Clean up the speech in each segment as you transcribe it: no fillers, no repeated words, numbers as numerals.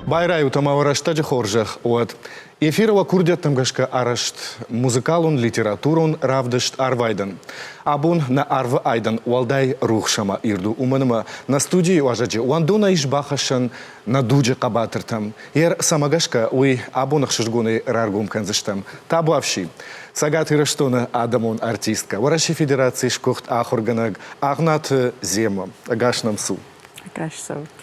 Байрайут ӕмӕ уӕ рӕстӕджы хорзӕх уӕд. Эфиры уӕ курдиӕттӕм гӕсгӕ арӕзт музыкалон-литературон равдыст Арвайдӕн. Абон нӕ арвы айдӕн уӕлдай рухс ӕмӕ ирд у, уымӕн ӕмӕ нӕ студийы уазӕджы уӕндонӕй ис бахӕссӕн нӕ дуджы хъӕбатыртӕм. Йе цӕмӕ гӕсгӕ, уый абон ӕхсызгонӕй раргом кӕндзыстӕм. Табуафси! Цӕгат Ирыстоны адӕмон артисткӕ, Уӕрӕсейы Федерацийы сгуыхт ахуыргӕнӕг Агънаты Зема. Ӕгас нӕм цу! Ӕгас цӕут!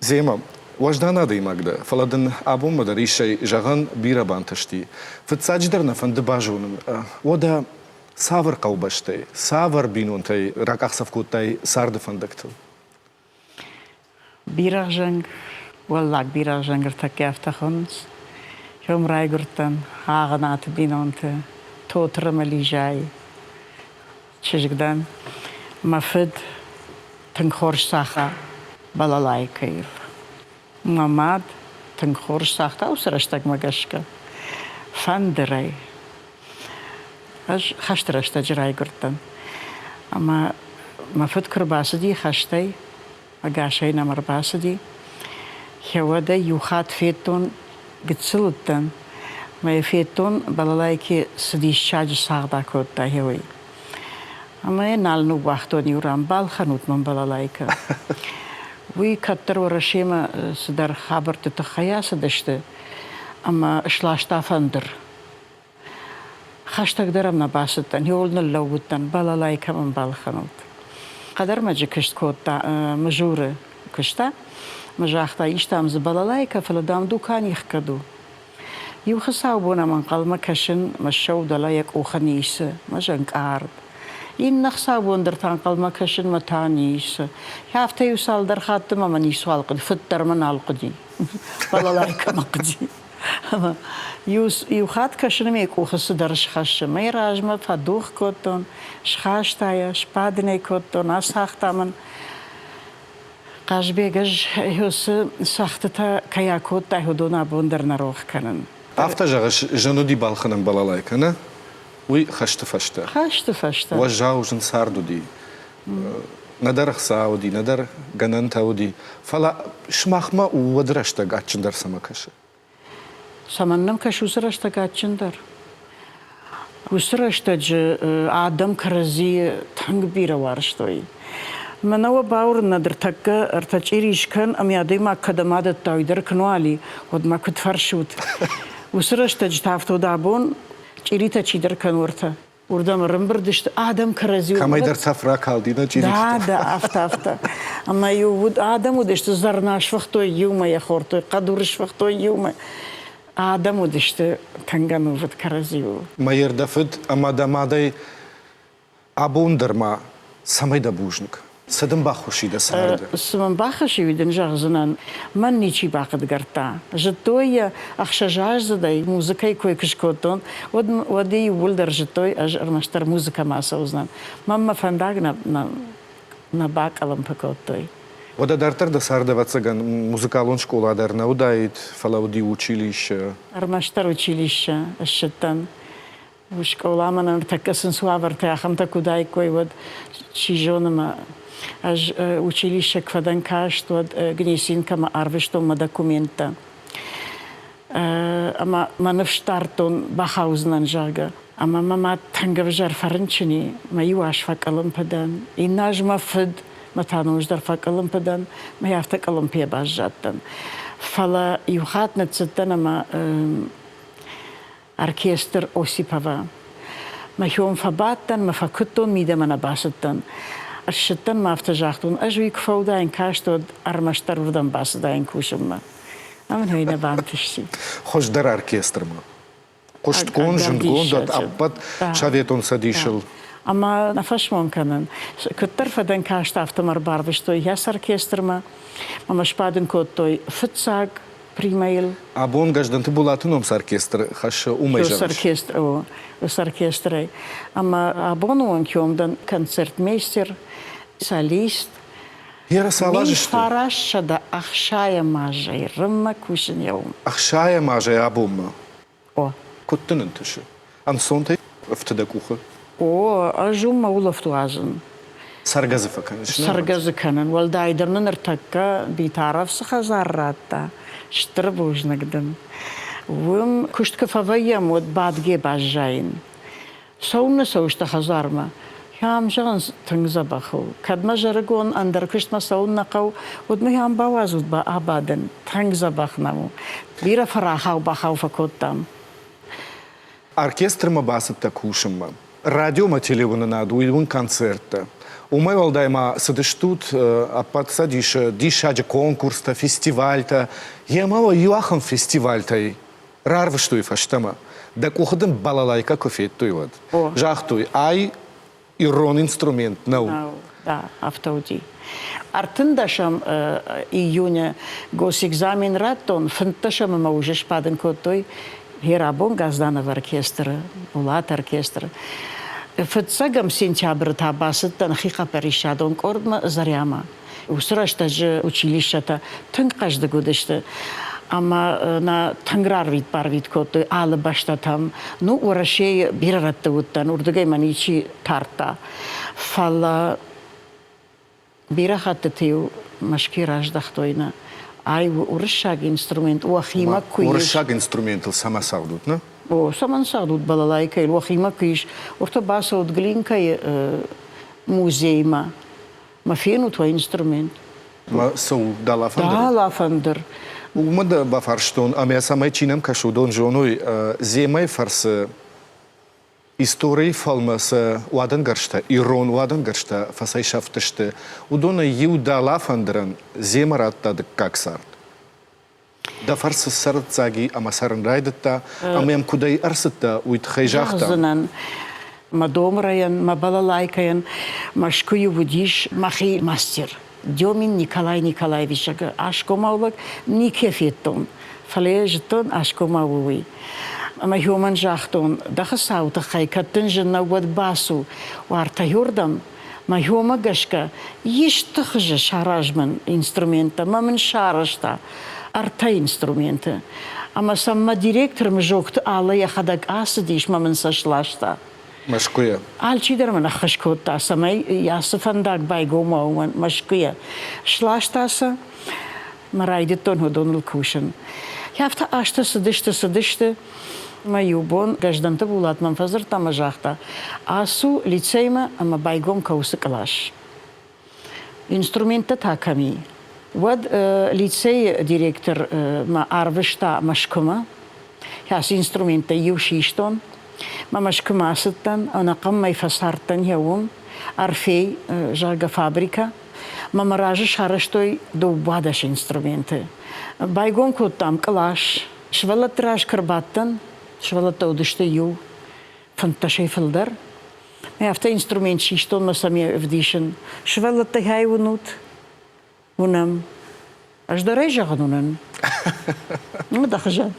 Зема, уӕздан адӕймаг дӕ, фӕлӕ дын абонмӕ дӕр исӕй зӕгъӕн бирӕ бантысти. Фыццаджыдӕр нӕ фӕнды базонын, уӕдӕ цавӕр хъӕубӕстӕй, цавӕр бинонтӕй ракъахдзӕф кодтай царды фӕндӕгтыл? Бирӕгъзӕнг, уӕллаг бирӕгъзӕнг ӕртӕккӕ афтӕ хуынынц. Кӕм райгуырдтӕн, Агънаты бинонты, Тотыр ӕмӕ Лизӕйы чызг дӕн. Мӕ фыд тынг хорз цагъта балалайкӕйыл. Мӕ мад тынг хорз цагъта уыцы рӕстӕгмӕ гӕсгӕ фӕндырӕй. Ӕз хӕсты рӕстӕджы райгуырдтӕн. Ӕмӕ мӕ фыд куы рбацыди хӕстӕй, ӕгасӕй нӕм ӕрбацыди, уӕдӕй иу хатт федтон, гыццыл уыдтӕн, мӕ йӕ федтон, балалайки цы диссаджы цагъд акодта, уый. Ӕмӕ йӕ нал ныууагътон иу ран, балхӕнут мын балалайкӕ. Уый кӕддӕр Уӕрӕсемӕ цыдӕр хабӕртты тыххӕй ацыдысты ӕмӕ сласта фӕндыр. Хӕстӕгдӕр ӕм нӕ бацыдтӕн, иуыл ныллӕууыдтӕн, балалайкӕ мын балхӕнут. Хъӕдӕрмӕджы куыст кодта Мызуры куыста. Мӕ загъта, ис дам дзы балалайкӕ, фӕлӕ дам дукани хгӕд у. Иу хуыцаубон ӕм ӕнхъӕлмӕ кӕсын, мӕ ссӕуы дӕлӕ йӕ къухы ницы, мӕ зӕнкъард. Иннӕ хуыцаубон дӕр та ӕнхъӕлмӕ кӕсын, мӕ та ницы. Афтӕ иу цалдӕр хатты мӕ мӕ ницуал хъуыди, фыд дӕр мӕ нал хъуыди. Балалайкӕ мӕ хъуыди. Ӕмӕ иу, иу хатт кӕсын мӕ къухы цыдӕр схӕссы. Мӕ размӕ фӕдугъ кодтон, схаста йӕ, сбадын ӕй кодтон, ацагъта мын. Хъазбег, ӕз уыцы цӕгъдтытӕ кӕй акодтай, уыдон абон дӕр нӕ рох кӕнын. Афтӕ зӕгъыс, зын уыди балхӕнӕн балалайкӕ, нӕ? Уый хӕсты фӕстӕ. Хӕсты фӕстӕ. Уӕззау зын цард уыди. Нӕдӕр ӕхца уыди, нӕдӕр гӕнӕнтӕ уыди. Фӕлӕ сымахмӕ уӕды рӕстӕг адджындӕр цӕмӕ кӕсы? Цӕмӕн нӕм кӕсы уыцы рӕстӕг адджындӕр? Уыцы рӕстӕджы адӕм кӕрӕдзийы тынг бирӕ уарзтой. Мӕнӕ уӕ бауырнӕд, ӕртӕккӕ ӕртӕ чъири скӕн, ӕмӕ адӕймаг кӕдӕм адӕтта, уый дӕр куы нуал и, уӕд ма куыд фӕрсут? Уыцы рӕстӕджы та афтӕ уыд абон чъиритӕ чидӕр кӕны уӕртӕ. Уырдӕм ӕрӕмбырд сты адӕм кӕрӕдзиуыл. Кӕмӕйдӕр цӕф ракалди нӕ чъиритӕ. Да, да, афтӕ, афтӕ. Ӕмӕ-иу уыд, адӕм уыдысты, зӕрна сфыхтой иумӕ, йӕ хордтой, хъӕдур сфыхтой иумӕ. Адӕм уыдысты тынг ӕнувыд кӕрӕдзиуыл. Мӕ дӕ фыд ӕмӕ дӕ мадӕй абон дӕр ма цӕмӕй дӕ бузныг? Цы дын баххуыс и дӕ царды? Цы мын баххуыс и, уый дын зӕгъдзынӕн. Мӕн ничи бахъыгдардта. Зыдтой йӕ, ӕхсӕзаздзыдӕй музыкӕйы кой куы скодтон, уӕд, уӕд иууылдӕр зыдтой, ӕз ӕрмӕстдӕр музыкӕмӕ ацӕудзынӕн. Мӕн мӕ фӕндаг нӕ, нӕ, нӕ бакъӕлӕмпы кодтой. Уӕдӕ дарддӕр дӕ цард, ӕвӕццӕгӕн, музыкалон скъола дӕр нӕ уыдаид, фӕлӕ уыди училище. Ӕрмӕстдӕр училище ссыдтӕн. Скъоламӕ ныртӕккӕ сын цы уавӕртӕ ахӕмтӕ куы уыдаиккой, уӕд, чи зоны мӕ, ӕз училище куы фӕдӕн каст, уӕд Гнесинкӕмӕ арвыстон мӕ документтӕ. Ӕмӕ мӕ ныфс дардтон, бахаудзынӕн, зӕгъгӕ. Ӕмӕ мӕ мад тынг ӕвзӕр фӕрынчын и, мӕ иу аз фӕкъуылымпы дӕн, иннӕ аз мӕ фыд, мӕ та ноджыдӕр фӕкъуылымпы дӕн, мӕ афтӕ къуылымпыйӕ баззадтӕн. Фӕлӕ иу хатт ныццыдтӕн ӕмӕ оркестр Осипова. Мӕхион фӕбадтӕн, мӕ фӕкуыдтон, мидӕмӕ нӕ бацыдтӕн. Ссыдтӕн ма афтӕ загътон, ӕз уый куы фӕуыдаин каст, уӕд ӕрмӕстдӕр уырдӕм бацыдаин кусынмӕ. Ӕмӕ уый нӕ бантысти. Хуыздӕр оркестрмӕ. Хъуыстгонд, зындгонд ӕппӕт Советон Цӕдисыл. Ӕмӕ нӕ фӕсмон кӕнын. Куыддӕр фӕдӕн каст, афтӕ мӕ ӕрбарвыстой йӕ оркестрмӕ ӕмӕ сбадын кодтой фыццаг примӕйыл. Абон Гӕздӕнты Булаты ном цы оркестр хӕссы, уымӕй зӕгъыс? Оркестр, о, с оркестрӕй. Ӕмӕ абоны онг кӕм дӕн концертмейстер, солист. Цал азы сты? 1960 азӕй рынмӕ кусын йӕ уым. Ӕхсайӕм азӕй абонмӕ? О. Куыд дын ӕнтысы? Ӕнцонтӕй ӕфты дӕ къухы? О, ӕз уым мӕ улӕфт уадзын. Цӕргӕ дзы фӕкӕныс? Цӕргӕ дзы кӕнын. Уӕлдайдӕр нын ныртӕккӕ Битаров цы хӕдзар радта. Стыр бузныг дын. Уым куыст куы фӕвӕййӕм, уӕд бадгӕ баззайын. Цӕуыннӕ цӕуыс дӕ хӕдзармӕ? Ам, зӕгъынц, тынг дзӕбӕх у. Кӕд мӕ зӕрыгон ӕндӕр куыстмӕ цӕуын нӕ хъӕуы, уӕд мӕ ам бауадзут абадын. Тынг дзӕбӕх нӕм у. Бирӕ фӕрахау-бахау фӕкодтам. Оркестрмӕ бацыдтӕ кусынмӕ. Радиомӕ телеуынынад, уый уын концерттӕ. Уымӕй уӕлдай ма цыдыстут ӕппӕт цӕдисы диссаджы конкурстӕ, фестивальтӕ. Йемӕ уӕ иу ахӕм фестивальтӕй рарвыстой фӕстӕмӕ. Дӕ къухы дын балалайкӕ куы федтой, уӕд. Загътой, ай ирон инструмент нӕу. Нӕу, да, афтӕ уыди. Ӕртындӕсӕм июны госэкзамен радтон, фынддӕсӕмы мӕ уже сбадын кодтой Херабон Газданов оркестры, Булат оркестры. Фыццӕгӕм сентябры та бацыдтӕн хихъӕппӕрисадон къордмӕ Зарямӕ. Уыцы рӕстӕджы училищӕтӕ тынг хъӕздыг уыдысты ӕмӕ нӕ тынг рарвит-барвит кодтой алы бӕстӕтӕм. Ну, Уӕрӕсейы бирӕ рӕтты уыдтӕн, уырдыгӕй мӕ ничи тардта. Фӕлӕ бирӕ хӕттыты-иу Мӕскуыйы раздӕхтой нӕ. Ай уырыссаг инструмент уӕхимӕ куы ис. Уырыссаг инструментыл цӕмӕ цӕгъдут, нӕ? О, цӕмӕн цӕгъдут балалайкӕйыл, уӕхимӕ куы ис. Уыртӕ бацӕут Глинкӕйы музеймӕ. Ма фенут уӕ инструмент. Ма цы у далафӕндыр? Далафӕндыр. Уымӕ дӕ бафарстон, ӕмӕ цӕмӕй чи нӕм кӕсы, уыдон зоной, Земӕйы фӕрцы историйы фӕлмӕ цы уадӕнгӕрзтӕ, ирон уадӕнгӕрзтӕ фӕцӕйсӕфтысты, уыдонӕй иу далафӕндырӕн Земӕ радта дыккаг цард. Дӕ фӕрцы цӕрддзаги ӕмӕ цӕрын райдыдта, ӕмӕ йӕм куыдӕй ӕрцыдтӕ, уый тыххӕй загъта. Зӕгъдзынӕн, мӕ домрайӕн, мӕ балалайкӕйӕн Мӕскуыйы уыдис мӕхи мастер. Демин Николай Николаевич, зӕгъгӕ, асгомау лӕг никӕй федтон, фӕлӕ йӕ зыдтон, асгомау у уый. Ӕмӕ уымӕн загътон, дӕ хуыцауы тыххӕй, кӕд дын зын нӕу, уӕд бацу уартӕ уырдӕм, Мӕхиомӕ гӕсгӕ исты хуызы сараз мын инструменттӕ мӕ мын сарӕзта ӕртӕ инструменты. Ӕмӕ сӕм мӕ директор Мзокты Алла йӕхӕдӕг ацыдис мӕ мын сӕ сласта. Мӕскуыйӕ? Алчидӕр мын ӕххуыс кодта, цӕмӕй ацы фӕндаг байгом уа уымӕн Мӕскуыйӕ. Сласта сӕ, мӕ райдыдтон уыдоныл кусын. Афтӕ азтӕ цыдысты, цыдысты. Мӕ иу бон Гӕздӕнты Булат мӕм фӕдзырдта ӕмӕ загъта, ацу лицеймӕ ӕмӕ байгом кӕ уыцы кълас. Инструменттӕ та кӕм и? Уӕд лицейы директор мӕ арвыста Мӕскуымӕ. Ацы инструменттӕй иу систон. Мӕ Мӕскуымӕ ацыдтӕн, ӕнӕхъӕн мӕй фӕцардтӕн йӕ уым. Орфей, зӕгъгӕ, фабрикӕ. Мӕ мӕ разы сарӕзтой 12 инструменты. Байгом кодтам кълас. Сывӕллӕтты раз куы ӕрбадтӕн, сывӕллӕттӕ уыдысты иу фынддӕсӕй фылдӕр. Афтӕ инструмент систон мӕ сӕм ӕвдисын. Сывӕллӕттӕ хай уынут? Уынӕм. Ӕз дӕр ӕй зӕгъын уынын. Дӕ хуызӕн.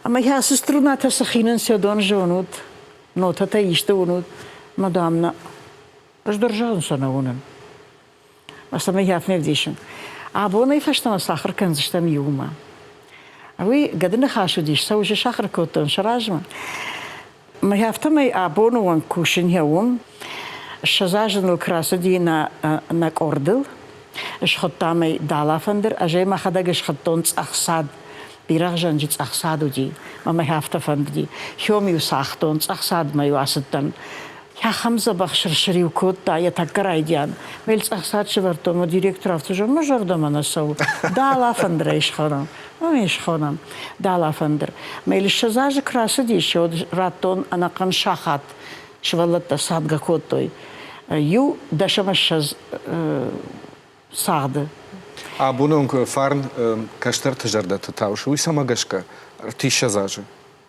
Ӕмӕ ацы струнатӕ цы хинынц, уыдон зонут? Нотӕтӕ исты уынут? Мадам, нӕ. Ӕз дӕр зӕгъын сӕ нӕ уынын. Цӕмӕй йӕ ӕвдисын. Абонӕй фӕстӕмӕ сахуыр кӕндзыстӕм иумӕ. Уый гӕды ныхас уыдис, сӕ уже сахуыр кодтон сӕ размӕ. Мӕ афтӕмӕй абоны онг кусын йӕ уым. 20 азы ныл куы рацыди нӕ, нӕ къордыл, схуыдтам ӕй Далафӕндыр, ӕз ӕй мӕхӕдӕг схуыдтон Цъӕхцад. Бирӕгъзӕнджы цъӕхцад уыди, ӕмӕ мӕ афтӕ фӕндыди. Хиом-иу цагътон, цъӕхцадмӕ-иу ацыдтӕн. Ахӕм дзӕбӕх сыр-сыр-иу кодта йӕ тӕккӕ райдиан. Мел цъӕхцад сӕвӕрдтон, мӕ директор афтӕ зӕгъы, мӕ зӕрдӕмӕ нӕ цӕуы. Дала фӕндырӕй схонӕм. Ӕмӕ схонӕм. Дала фӕндыр. Мел 20 азы куы рацыдис, уӕд радтон ӕнӕхъӕн сахат. Сывӕллӕттӕ садгӕ кодтой. Иу дӕс ӕмӕ 20 цагъды. Абоны онг фарн кӕстӕрты зӕрдӕты таусы, уый цӕмӕ гӕсгӕ? Ӕртиссӕдз азы.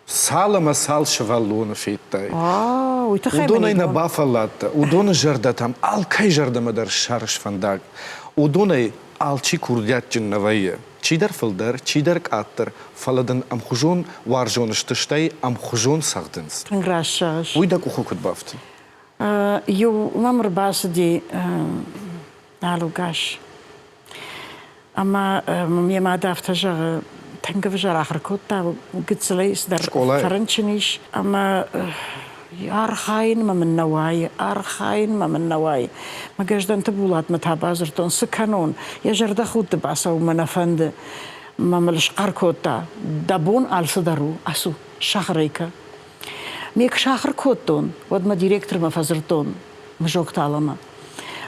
Цал ӕмӕ цал сывӕллоны федтай? Уый тыххӕй Уыдонӕй нӕ бафӕлладтӕ, уыдоны зӕрдӕтӕм алкӕй зӕрдӕмӕ дӕр ссарыс фӕндаг. Уыдонӕй алчи курдиатджын нӕ вӕййы. Чидӕр фылдӕр, чидӕр къаддӕр, фӕлӕ дын ӕмхуызон уарзон сты, стӕй ӕмхуызон цӕгъдынц. Тынг раст зӕгъыс. Уый дӕ къухы куыд бафтыд? Иу мӕм ӕрбацыди Налугас. Ӕмӕ йӕ мад афтӕ зӕгъы, тынг ӕвзӕр ахуыр кодта, гыццылӕй цыдӕр фӕрынчын ис. Ӕмӕ Архайынмӕ мын нӕ уайы, архайынмӕ мын нӕ уайы. Мӕ Гӕздӕнты Булатмӕ та бадзырдтон, цы кӕнон, йӕ зӕрдӕхудты бацӕуын мӕ нӕ фӕнды. Мӕ мыл схъӕр кодта, дӕ бон алцыдӕр у, ацу, сахар ӕй кӕ. Ме куы сахуыр кодтон, уӕд мӕ директормӕ фӕдзырдтон Мызокталамӕ.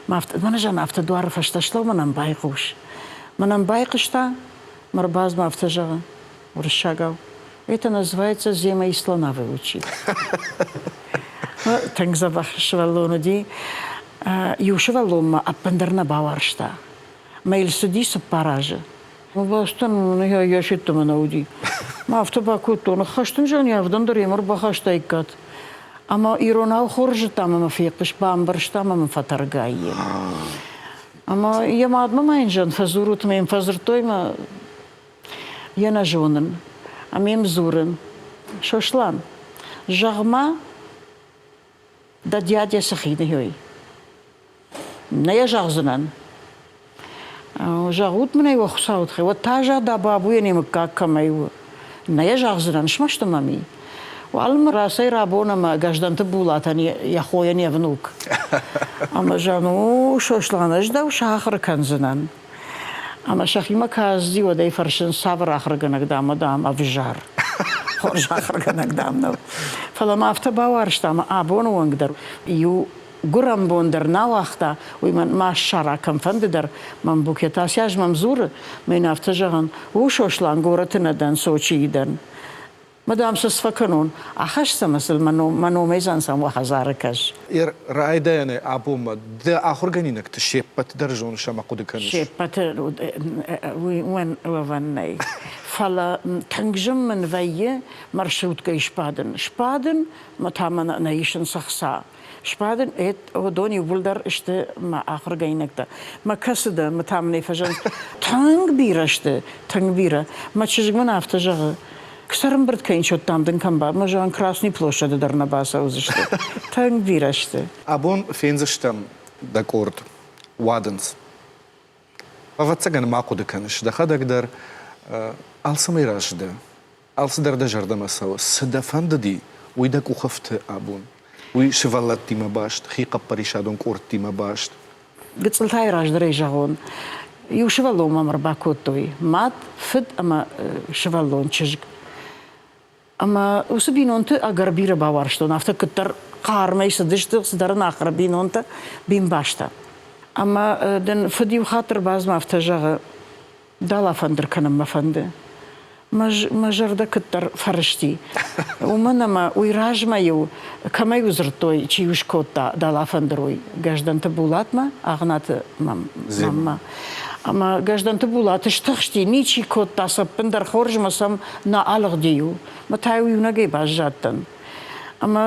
Мӕнӕ зӕгъын, афтӕ дуары фӕстӕ слӕу, мӕнӕн байхъус. Мӕнӕн байхъуыста, мӕ рбадзмӕ афтӕ зӕгъы уырыссагау. Это называется «Зема и слона выучить». Тынг дзӕбӕх сывӕллон уыди. Иу сывӕллон мӕ ӕппындӕр нӕ бауарзта. Мӕ йыл цыди 4 азы. Бастӕн йӕ сидтмӕ нӕ уыди. Мӕ афтӕ бакодтон, ӕххӕст ын зӕгъын, йӕ авдӕн дӕр йемӕ ӕрбахастаиккат. Ӕмӕ иронау хорз зыдта ӕмӕ мӕ фехъуыс, бамбӕрста ӕмӕ мын фӕтӕргай и. Ӕмӕ йӕ мадмӕ ма йын зӕгъын, фӕдзурут ӕмӕ йын фӕдзырдтой мӕ йӕ нӕ зонын. Ӕмӕ йӕм дзурын, Сослан, зӕгъ-ма, дӕ дядя цы хины Нӕ йӕ зӕгъдзынӕн. Зӕгъут мын ӕй, уӕ Хуыцауы тыххӕй, уӕд та зӕгъ, дӕ бабуйӕн йӕ мыггаг кӕмӕй у. Нӕ йӕ зӕгъдзынӕн, смӕсты мӕм и. Уалынмӕ рацӕй рабон ӕмӕ Гӕздӕнты Булатӕн йӕ хойӕн йе внук. Ӕмӕ зӕгъын, о, Сослан, ӕз дӕу сахуыр кӕндзынӕн. Ӕмӕ сӕхимӕ кӕдзи, уӕд ӕй фӕрсынц, цавӕр ахуыргӕнӕг дам, дам, ӕвзӕр. Хорз ахуыргӕнӕг, дам, нӕу. Фӕлӕ мӕ афтӕ бауарзта, ӕмӕ абоны онг дӕр иу гуырӕнбон дӕр нӕ уагъта, уый мӕн ма ссара кӕмфӕнды дӕр. Мӕн букет асиаз мӕм дзуры, мӕ йын афтӕ зӕгъын, у Сослан, горӕты нӕ дӕн, Сочийы дӕн. Мадам цы сфӕкӕнон, ахӕсс ӕмӕ сыл мӕ номӕй дзансам уӕ хӕдзары кӕс. Райдайӕнӕй абонмӕ дӕ ахуыргӕнинӕгты се ппӕт дӕр зоныс ӕмӕ хъуыды кӕныс? Се ппӕты уымӕн уӕвӕн нӕй. Фӕлӕ тынг зын мын вӕййы маршруткӕйы сбадын. Сбадын, мӕ та мӕ нӕ исынц ӕхца. Сбадын, уыдон иууылдӕр сты мӕ ахуыргӕнинӕгтӕ. Мӕ кӕцы дӕ, мӕ та мын ӕй фӕзӕгъынц, тынг бирӕ сты, тынг бирӕ. Мӕ чызг мын афтӕ зӕгъы, сӕрымбырд кӕнын чодтам дын кӕм ба, мӕ зӕгъын, Красный площады дӕр нӕ бацӕудзысты. Тынг бирӕ сты. Абон фендзыстӕм дӕ къорд уадындз. Ӕвӕццӕгӕн ма хъуыды кӕныс дӕхӕдӕг дӕр, алцӕмӕй разы дӕ. Алцыдӕр дӕ зӕрдӕмӕ цӕуы. Цы дӕ фӕндыди, уый дӕ къухы фты абон. Уый сывӕллӕттимӕ баст, хихъӕппӕрисадон къордтимӕ баст. Гыццылтӕй раздӕрӕй зӕгъон, иу сывӕллон мӕм ӕрбакодтой, мад, фыд ӕмӕ сывӕллон чызг. Ӕмӕ уыцы бинонты ӕгӕр бирӕ бауарзтон, афтӕ куыддӕр хъармӕй цыдысты, цыдӕр ӕнахуыр бинонтӕ, бимбӕстӕ. Ӕмӕ дын фыд иу хатт ӕрбадзмӕ афтӕ зӕгъы, Дала фӕндыр кӕнын мӕ фӕнды. Мӕ зӕрдӕ куыддӕр фӕрысти. Уымӕн ӕмӕ уый размӕ-иу кӕмӕй дзырдтой, чи-иу скодта дала фӕндыр, уый Гӕздӕнты Булатмӕ, Агънаты маммӕ. Ӕмӕ Гӕздӕнты Булат стыхсти, ничи кодта сӕ ӕппындӕр хорзмӕ сӕм нӕ алыгъди-иу. Мӕ та-иу иунӕгӕй баззадтӕн. Ӕмӕ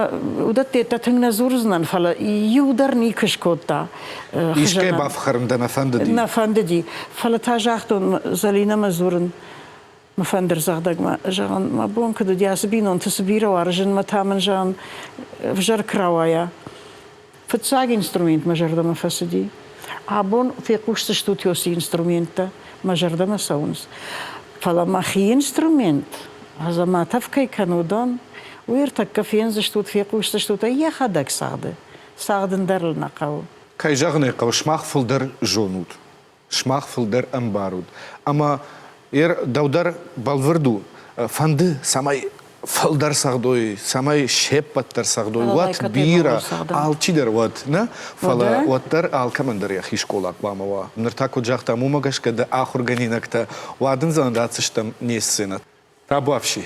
уыдӕттӕ тынг нӕ дзурдзынӕн, фӕлӕ иу дӕр никуы скодта. Искӕй бафхӕрын дӕ нӕ фӕндыди? Нӕ фӕндыди. Фӕлӕ та загътон Зӕлинӕмӕ дзурын, мӕ фӕндырдзӕгъдӕгмӕ, зӕгъын, мӕ бон куыд уыди, ацы бинонты цы бирӕ уарзын, мӕ та мын, зӕгъын, ӕвзӕр куы рауайа. Фыццаг инструмент мӕ зӕрдӕмӕ фӕцыди. Абон фехъусдзыстут уыцы инструменттӕ, мӕ зӕрдӕмӕ цӕуынц. Фӕлӕ мӕхи инструмент, Азаматов кӕй кӕны, уыдон, уый ӕртӕккӕ фендзыстут, фехъусдзыстут ӕй йӕхӕдӕг цӕгъды. Цӕгъдын дӕр ыл нӕ хъӕуы. Кӕй зӕгъын ӕй хъӕуы, сымах фылдӕр зонут. Сымах фылдӕр ӕмбарут. Ӕмӕ дӕу дӕр бӕлвырд у, фӕнды, цӕмӕй фылдӕр цӕгъдой, цӕмӕй се ппӕт дӕр цӕгъдой, уӕд бирӕ, алчидӕр уӕд, нӕ? Фӕлӕ уӕддӕр алкӕмӕн дӕр йӕхи скъола хъуамӕ уа. Ныр та куыд загътам, уымӕ гӕсгӕ дӕ ахуыргӕнинӕгтӕ уадындзӕн ратдзыстӕм не сценӕ. Табуафси.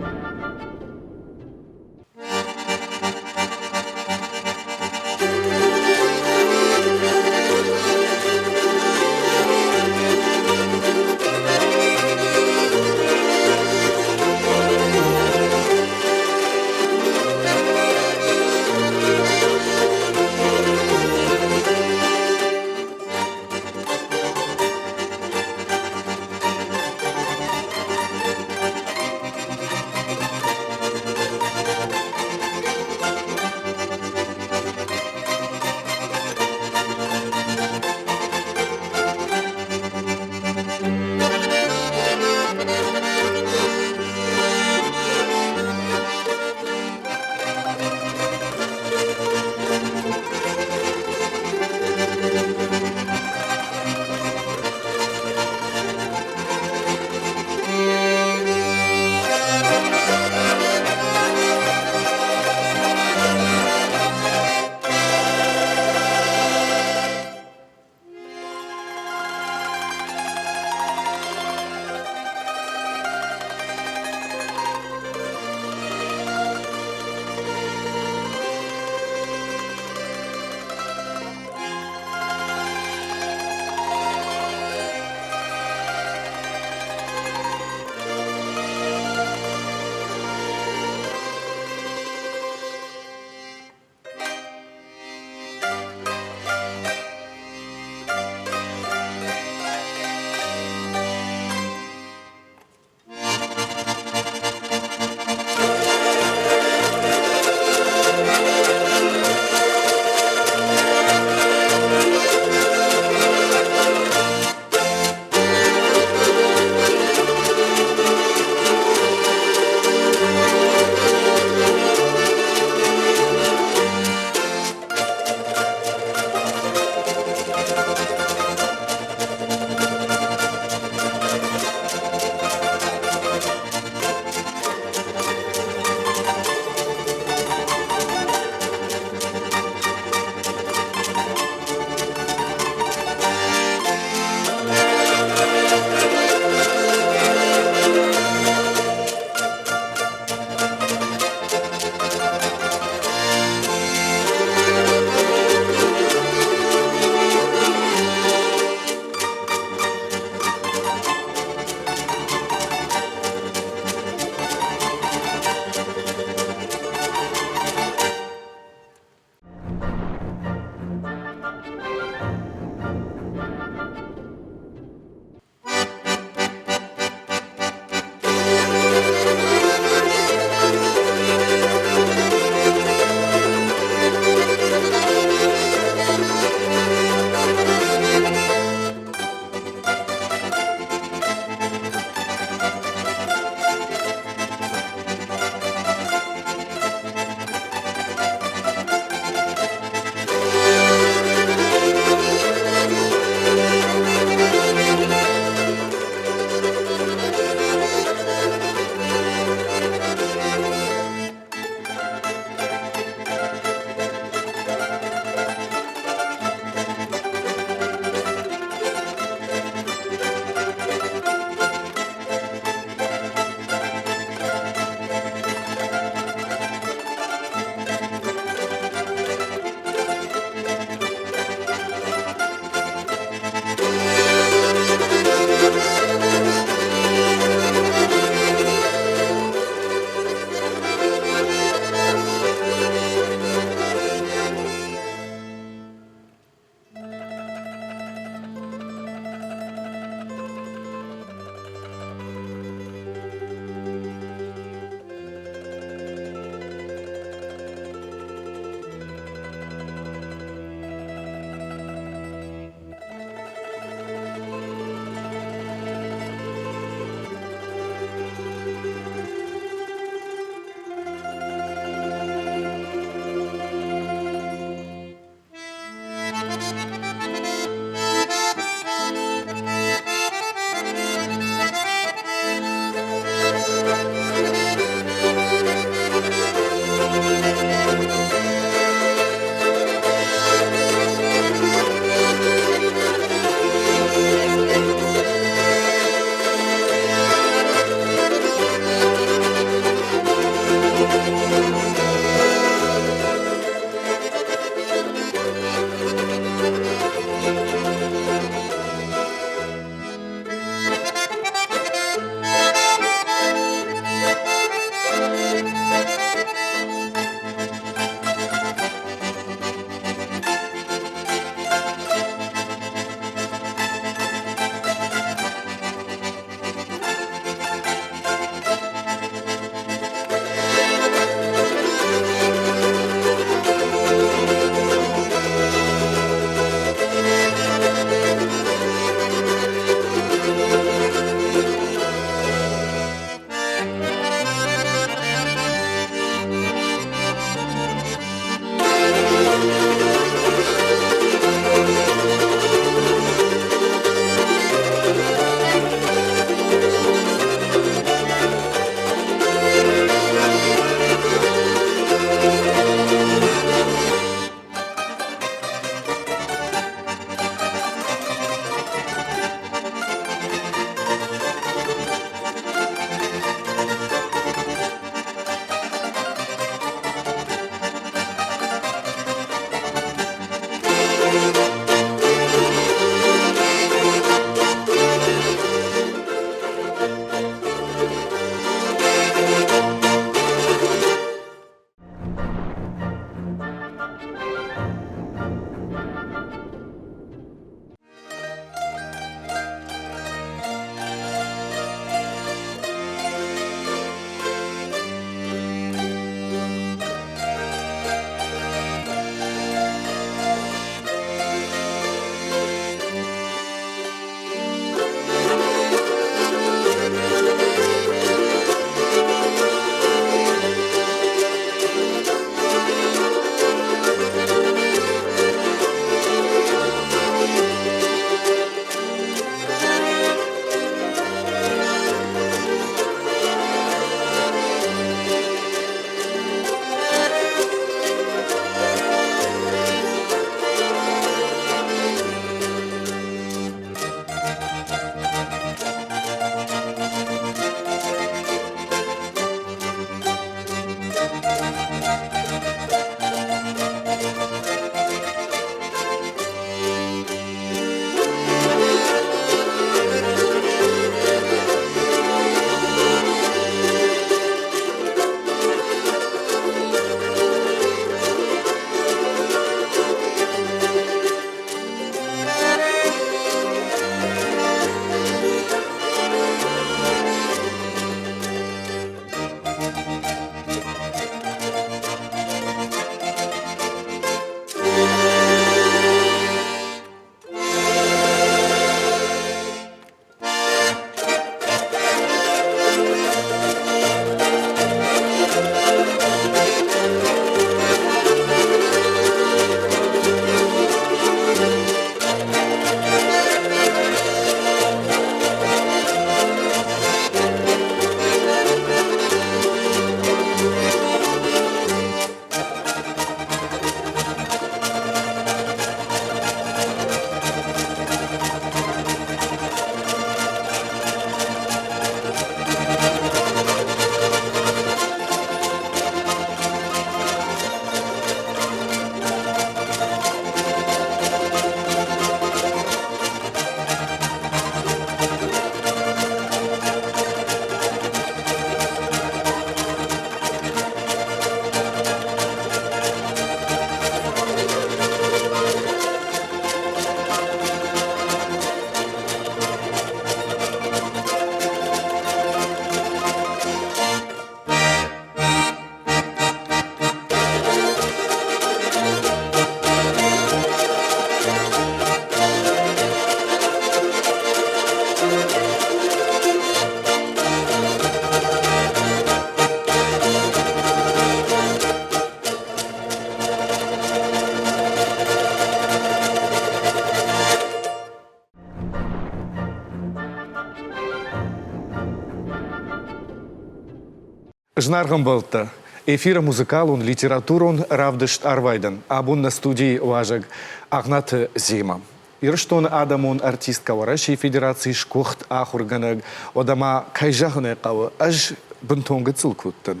Зынаргъ ӕмбӕлттӕ, эфиры музыкалон, литературон равдыст Арвайдӕн. Абон нӕ студийы уазӕг Агънаты Зема. Ирыстоны адӕмон артисткӕ, Уӕрӕсейы Федерацийы сгуыхт ахуыргӕнӕг. Уӕдӕ ма, кӕй зӕгъын ӕй хъӕуы, ӕз бынтон гыццыл куы уыдтӕн,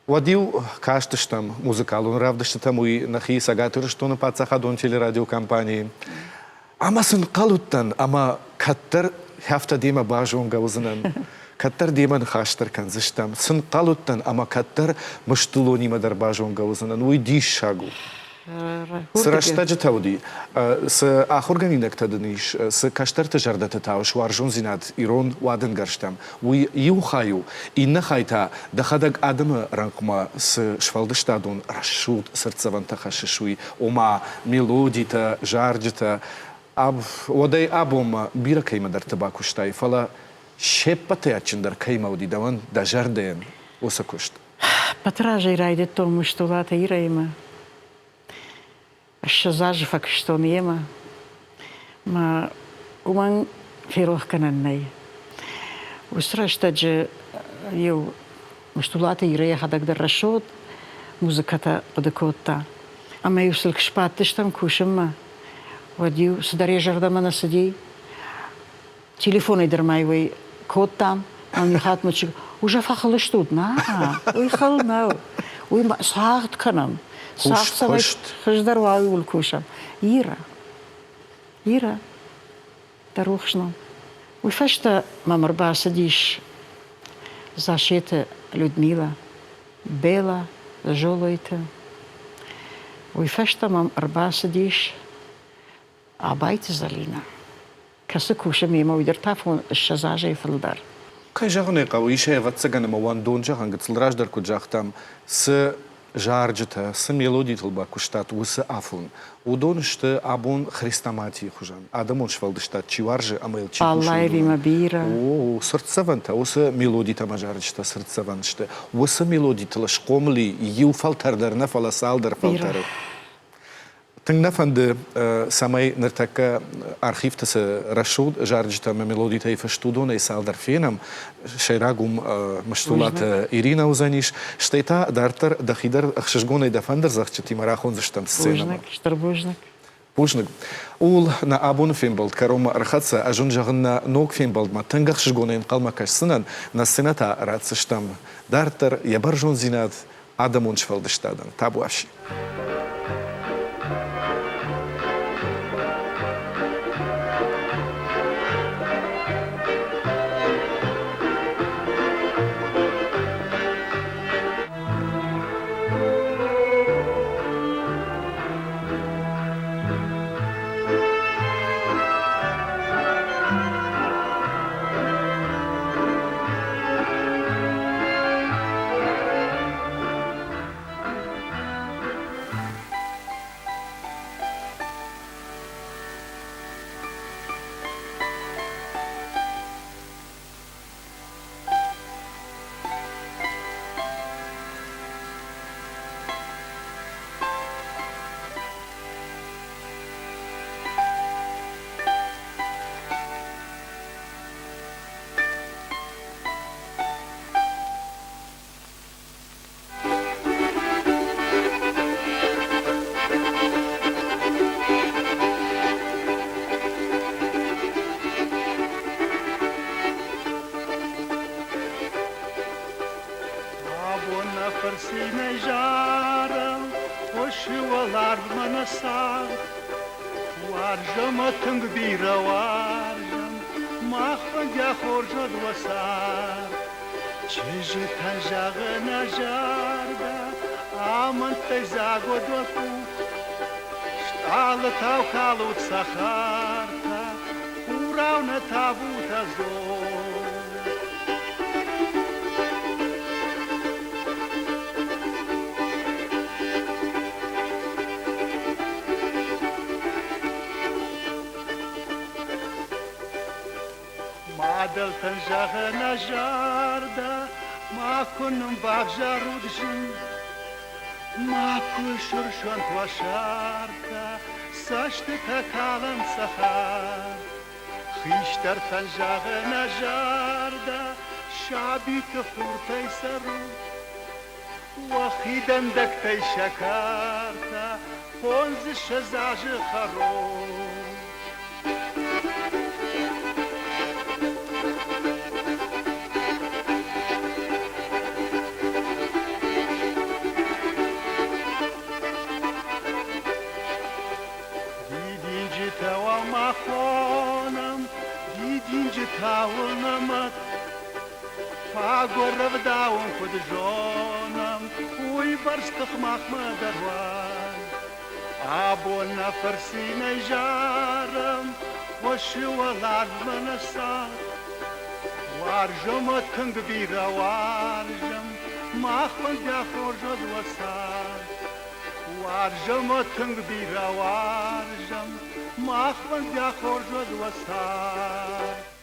уӕд-иу кастыстӕм музыкалон равдыстытӕм, уый нӕхи Цӕгат Ирыстоны паддзахадон телерадиокомпанийы. Ӕмӕ сын хъал уыдтӕн, ӕмӕ кӕддӕр афтӕ демӕ базонгӕ уыдзынӕн, кӕддӕр демӕ ныхас дӕр кӕндзыстӕм. Сын хъал уыдтӕн, ӕмӕ кӕддӕр Мыстулонимӕ дӕр базонгӕ уыдзынӕн. Уый диссаг у. Цы рӕстӕджытӕ уыди, цы ахуыргӕнинӕгтӕ дын ис, цы кӕстӕрты зӕрдӕты тауыс уарзондзинад ирон уадӕнгӕрзтӕм, уый иу хай у, иннӕ хай та дӕхӕдӕг адӕмы рӕнхъмӕ цы сфӕлдыстадон рӕсугъд цыртдзӕвӕнтӕ хӕссыс, уый, ома мелодитӕ, зарджытӕ. Уӕдӕй абонмӕ бирӕ кӕимӕдӕрты бакуыстай, фӕлӕ се ппӕтӕй адджындӕр кӕимӕ уыди дӕуӕн дӕ зӕрдӕйӕн уыцы куыст? Ӕппӕты разӕй райдыдтон Мыстулаты Ирӕимӕ. 20 азы фӕкуыстон йемӕ. Мӕ уымӕн ферох кӕнӕн нӕй. Уыцы рӕстӕджы иу Мыстулаты Ирӕ йӕхӕдӕг дӕр рӕсугъд музыкӕтӕ хъуыды кодта. Ӕмӕ-иу сыл куы сбадтыстӕм кусынмӕ, уӕд-иу цыдӕр йӕ зӕрдӕмӕ нӕ цыди. Телефонӕй дӕр ма уый кодтам, ӕмӕ иу хатт мӕ чызг, уже фӕхыл стут? На, уый хыл нӕу. Уый цагъд кӕнӕм. Цагъд цӕмӕй хуыздӕр уа, ууыл кусӕм. Ира, Ира, дӕ рухс ном. Уый фӕстӕ мӕм ӕрбацыдис Засеты Людмила, Бела Золойты. Уый фӕстӕ мӕм ӕрбацыдис Абайты Зӕлинӕ, кӕцы кусы мемӕ, уый дӕр та 20 азӕй фылдӕр. Кӕй зӕгъын ӕй хъӕуы, ис ӕй, ӕвӕццӕгӕн, ӕмӕ уӕндон зӕгъӕн, гыццыл раздӕр куыд загътам, цы зарджытӕ, цы мелодитыл бакуыстат уыцы афон, уыдон сты абон хрестоматийы хуызӕн, адӕмон сфӕлдыстад чи уарзы ӕмӕ йыл чи кусы, Аллаевимӕ бирӕ. О, цыртдзӕвӕнтӕ, уыцы мелодитӕ ӕмӕ зарджытӕ цыртдзӕвӕн сты. Уыцы мелодитыл схъомыл и иу фӕлтӕр дӕр нӕ, фӕлӕ цалдӕр фӕлтӕры. Тынг нӕ фӕнды, цӕмӕй ныртӕккӕ архивты цы рӕсугъд зарджытӕ ӕмӕ мелодитӕй фыст, уыдонӕй цалдӕр фенӕм. Сӕйраг уым Мыстулаты Иринӕ уыдзӕнис. Стӕй та дарддӕр дӕхи дӕр ӕхсызгонӕй дӕ фӕндырдзӕгъдджытимӕ рахондзыстӕм сценӕмӕ. Бузныг, стыр бузныг. Бузныг. Ууыл нӕ абоны фембӕлд кӕронмӕ ӕрхӕццӕ. Ӕз уын зӕгъын нӕ ног фембӕлдмӕ тынг ӕхсызгонӕй ӕнхъӕлмӕ кӕсдзынӕн. Нӕ сценӕ та ратдзыстӕм дарддӕр йӕ бӕрзонддзинад адӕмон сфӕлдыстадӕн. Табуафси. Абон нӕ фырцинӕй зарӕм, хъуысы уӕларвмӕ нӕ цагъд. Уарзӕм ӕ тынг бирӕ уарзӕм, мах фӕндиа хорз уӕд уӕ цард. Чызджытӕн зӕгъы нӕ зӕрдӕ, амӕндтӕй дзаг уӕд уӕ къух. Стъалытау калут цӕхӕртӕ, хурау нӕ тавут ӕдзух. Мадӕлтӕн зӕгъы нӕ зӕрдӕ, макуы нын бавзарут зын. Макуы сырсӕнт уӕ сӕртӕ, цӕстытӕ калӕнт цӕхӕр. Хистӕртӕн зӕгъы нӕ зӕрдӕ, Сабиты хуртӕй цӕрут, Уӕхи дӕндӕгтӕй сӕкӕртӕ 25 азы хӕрут. Дидинджытӕ уал ма хонӕм, дидинджытӕ уыл нӕ мӕт. Фагуыр ӕвдауын куыд зонӕм, уыйбӕрц тых махмӕ дӕр уай. Абон нӕ фырцинӕй зарӕм, хъуысы уӕларвмӕ нӕ цард. Уарзӕм тынг бирӕ уарзӕм, мах фӕндиа хорз уӕд уӕ цард. Уарзӕм тынг бирӕ уарзӕм, мах фӕндиа хорз уӕд уӕ цард.